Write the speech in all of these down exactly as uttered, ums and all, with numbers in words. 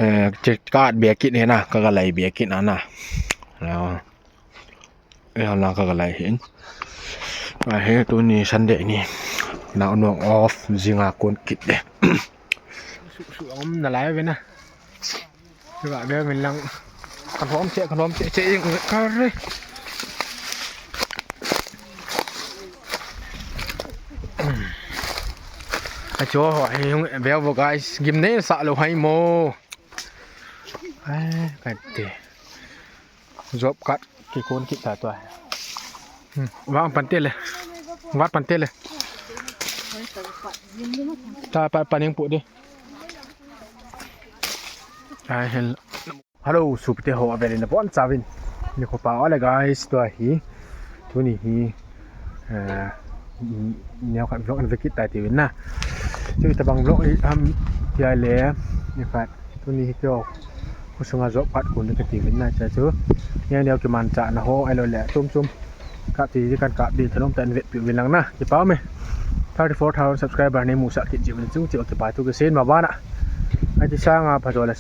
Eh, che ka at bia kit hi na, ka ga lai bia kit na na. Leo. Eh, na ka ga lai hin. Ahi, tuni Sunday ni. Na nong off, zinga kon kit de. Su, su, om na lai ve na. Ka ga ve min lang. Ka lom che, ka lom che, che ing, ka re. A cho ho, hi hung ve vo guys. Gimnei sa lo hai mo. Ai, ka te. Job card kikon kit ta tua. Hmm, vang pan te le. Vat pan te le. Ta pa, pa ning pu de. Ai, hel. Hello, supte ho, avel in abon chauvin. Nikho pha ole guys, tua hi. Tuni hi, eh, neo khat vlog an ve kit tai tiuvin na. Chu tabang vlog hi ham tia le, nikhat. Tuni hi kio, khosunga job card kon ka tiuvin na, cha chu. Neo neo kimanchah na ho, ahilou le, chom chom. Kap ti kan kap di, thanom tah in vetpi uvin lang na. Kipa ume. Thirty-four thousand subscriber nei musah kit jiu chu, chu kipa thu kasei ma bana. Ahi ti sanga pha jo le.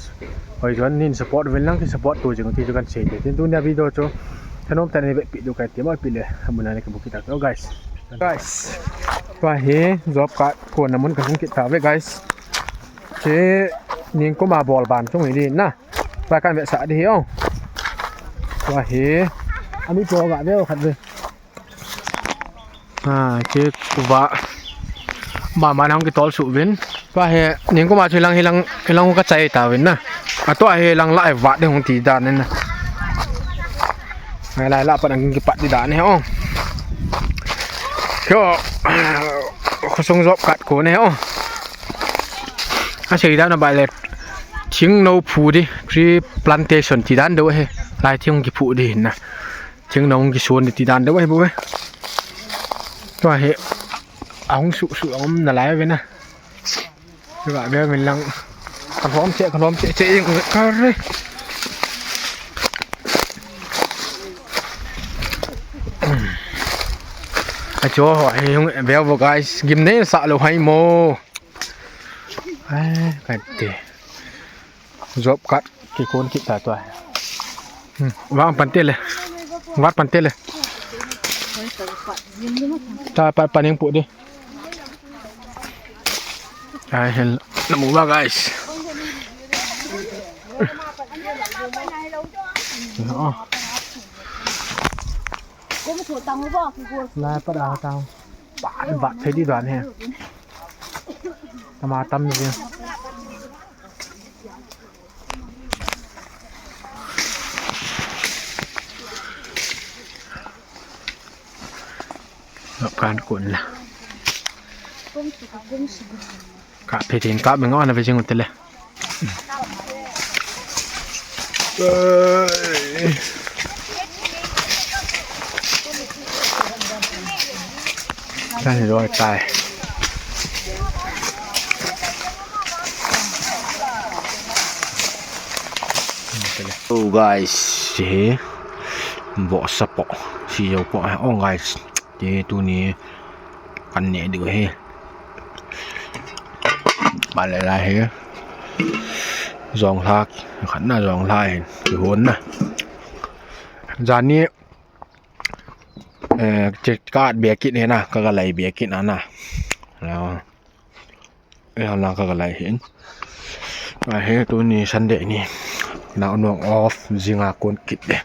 Hoi jon nin support uvin lang, ki support to jing ti chu kan sei te. Tin tunia video chu thanom tah in vetpi diu kai ti ma pi le. Amuna le ka bu kit ta to guys. Guys. Tua hi job card konna mun ka hung kit tauve guys. Che ningkuma bol ban chung hi di na. Tua kan vetsah di hi o. Tua hi. Ami po ga ve o khat ve. Ha, che kuva. Mama nang kitol suh uvin. Tua hi, ningkuma chu hilang, hilang, hilang ka chai tauvin na. A tua hilang la ai vat de hung ti dan na. Ngai lai la pan ang kipat di dan he o. Kio, khosung job card kon he o. A sei dan a ba le. Thingno phu di, tree plantation ti dan deu he. Lai thing kiphu di na. Thingno hung kison di ti dan deu ahi bou ve. Tua hi. Ahung suh suh a um nalai ve na. Tua ve min lang. Ka lom che, ka lom che, che ing ka re. A cho ho, hi hung ve vo guys. Gimnei sa lo hai mo. Ai, ka te. Job card kikon kit ta tua. Hmm, vang pan te le. Vat pan te le. Ta pa, pa ning pu di. Ai, hel. Na mu ba guys. Oh. Lai pa da tang. Ba, ba, thei di dan he. Tama tam ni. Kan kun la. Ka phe tin ka me ngon na ve jing u te le. Kan roi tai. So guys, hi bo sa po, si jo po, oh guys, ti tuni kan ne diu hi. Ba le la hi. Jong lha, khat na jong lha hi, ki hon na. Jani Eh, che ka at bia kit hi na, ka ga lai bia kit na na. Leo. Eh, na ka ga lai hin. Ahi, tuni Sunday ni. Na nong off, zinga kon kit de.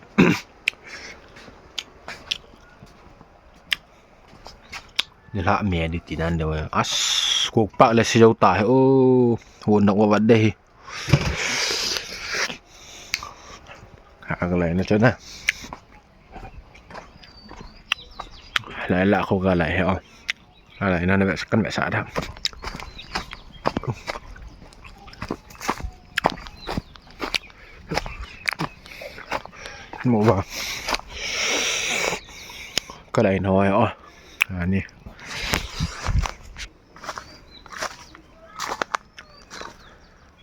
Ni la me di ti dan de we. As, kok pak le si jo ta he. Oh, hon na wa wat de hi. Ha, ka ga lai na cho na. Lai la kho ka lai he o. Ka lai na na be kan be sa da. Mo ba. Ka lai na he o. Ani.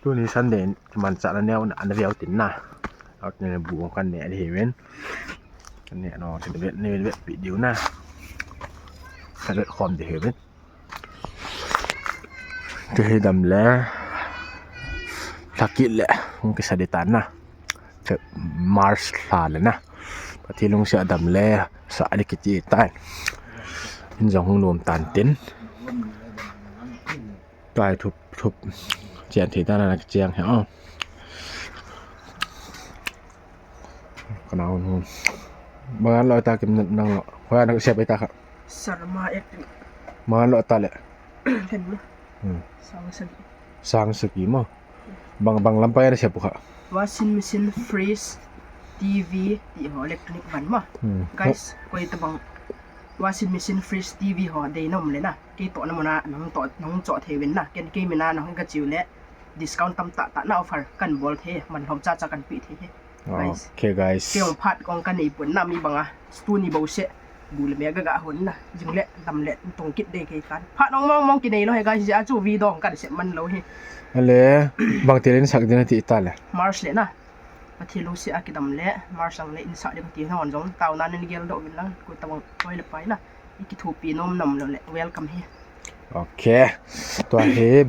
Tuni Sunday, manchah na neo na, na veu tin na. Out na bu kan ne di hi ven. Kan ne no, kan vet, ne vet video na. Kan vet khom di hi ven. Ti hi dam le. Lhakit le hung kisa ding tan na. March lha le na. Pathen lungset a dam le sa ding kiti tan. In jong hung nom tan tin. Kai thup thup. Chian thei tan na kichian he o. Kana hun hun. Bang lo ta kim nang lo. Khoa na siap ta kha. Sarma ek. Bang lo ta le. Ken ma. Hmm. Sang sagi. Sang sagi mo. Bang bang lam pa na siap kha. Washing machine, fridge, T V, ti ho electronic van ma. Hmm. Guys, koi tabang washing machine, fridge, T V ho dei nom le na. Kei tohna muna nahung toh, nahung choh thei uvin na. Ken kei mina nahung ka chiu le discount tamtah tah na offer kan bol thei, man lhom cha cha kan pe thei he. Guys. Okay, guys. Kei ong phat kong ka nei pon na mi banga. Stu ni bo se. Bu le me ga ga hon na. Jing le dam le tong kit dei kei tan. Phat ong mong mong kinei lo he guys, ja chu video kan se man lo he. Ale, bang tilin sak ding ti ta le. March le na. Pathen lungset a kidam le, March lang le in sa ding ti na hon jong. Tao na nin gel do uvin lang. Ko tabang koi le pai na. I kithopi nom nom lo le, welcome he. Okay. Tua hi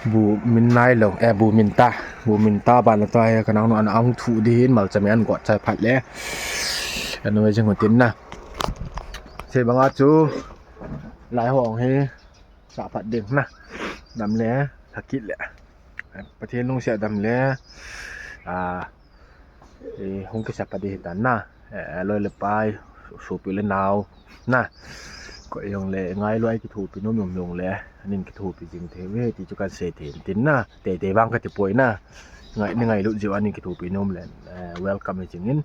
bu min nai lo, eh, bu min ta. Bu min ta ban la tua hi ka nang no an ang thu di hin mal chami an got chai phat le. Anu jing hotin na. Se banga chu lai hong hi sa phat ding na. Dam le, thakit le. Pathen lungset a dam le. Ah, Eh, hung kisa padi hitan na. Eh, loi le pai, sopi le nao. Na. Ko jong le ngai loi kithopi nom nom jong le. Anin kithopi jing thei ve ti chu kan sei thei tin na. Tei tei vang kati poi na. Ngai ni ngai lut jiu anin kithopi nom le. Eh, welcome jing in.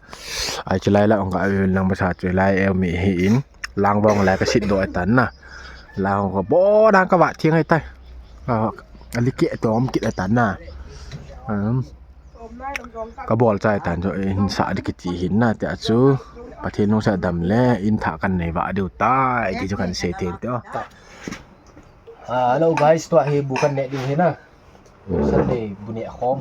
Ai chu lai la ong ka nang ba sa chu lai e mi hi in. Lang bong lai ka sit do tan na. Lang ko bo na ka va thiang ai tai. Ah, ali ke tom kit tan na. Um. Ka bol chai tan chu in sa ding kiti hin na tia chu Pathen lungset a dam le in tha kan nei va diu tai ti chu kan sei thei te. Ah, hello guys, tua hi bu kan ne diu hi na. Sunday bu ne khom.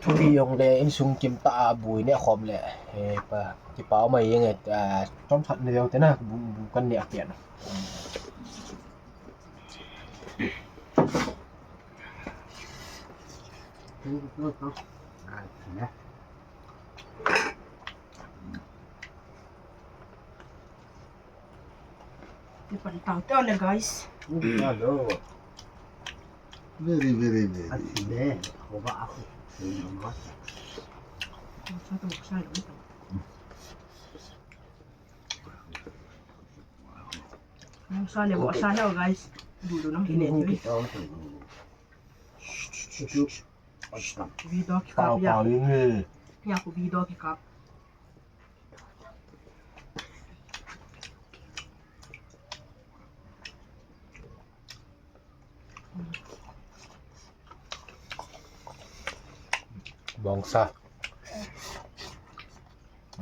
Thupi jong le insung kim ta a bu ne khom le. He pa kipa mai jeng e, ah, chom chat ne diu te na bu, bu kan ne a pian. Ni pan tao tao le guys. Hello. Very, very, very. Ati be, ko ba ako. Sa to sa lo to. Nang sa le, sa le guys. Dudu nang kine. Video kikap ya. Ya ko video kikap. Bongsa.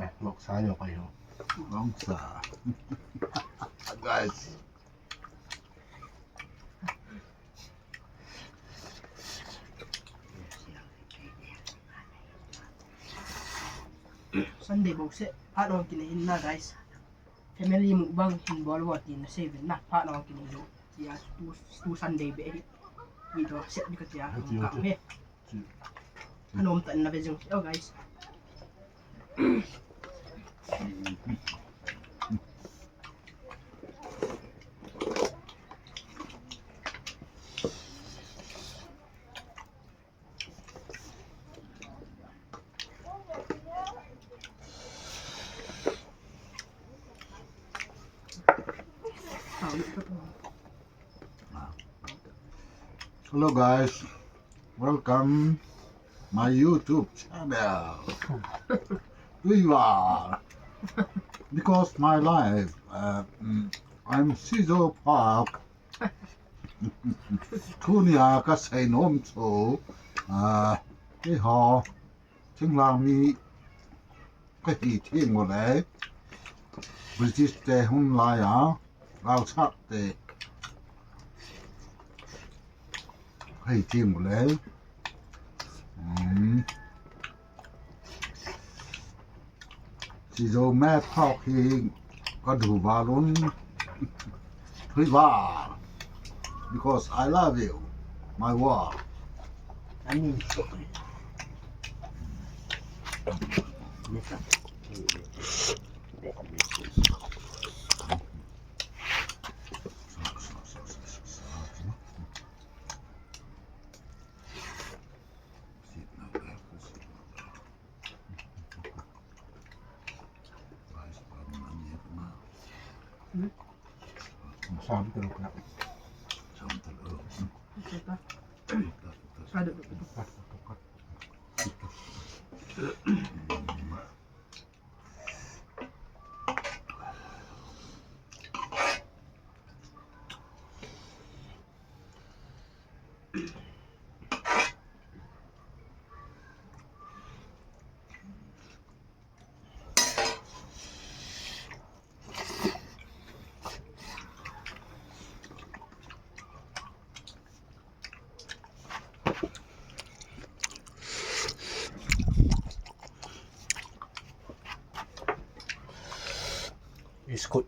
Eh, bongsa yo kayo. Bongsa. Guys. Sunday bou se, phat nong kine hin na guys. Family mukbang hin bol vo tin na sei ven na, phat nong kine lo. Tia tu, tu Sunday be hi. Video set ni ka tia, ka he. Anom tan na ve jong, oh guys. Hello guys, welcome my YouTube channel. Do you are because my life, uh, mm, I'm Sizo Park. Tunia ka sei nom chu, ah, keiho, thinglhang mi ka hi theng u le, British te hun lai a, Ralchak te ka hi theng u le, um, Sizo me phok hi ka du val un. Thui val. Because I love you, my world. Ani. Sam taluk na. Sam taluk. Kadu. Is good.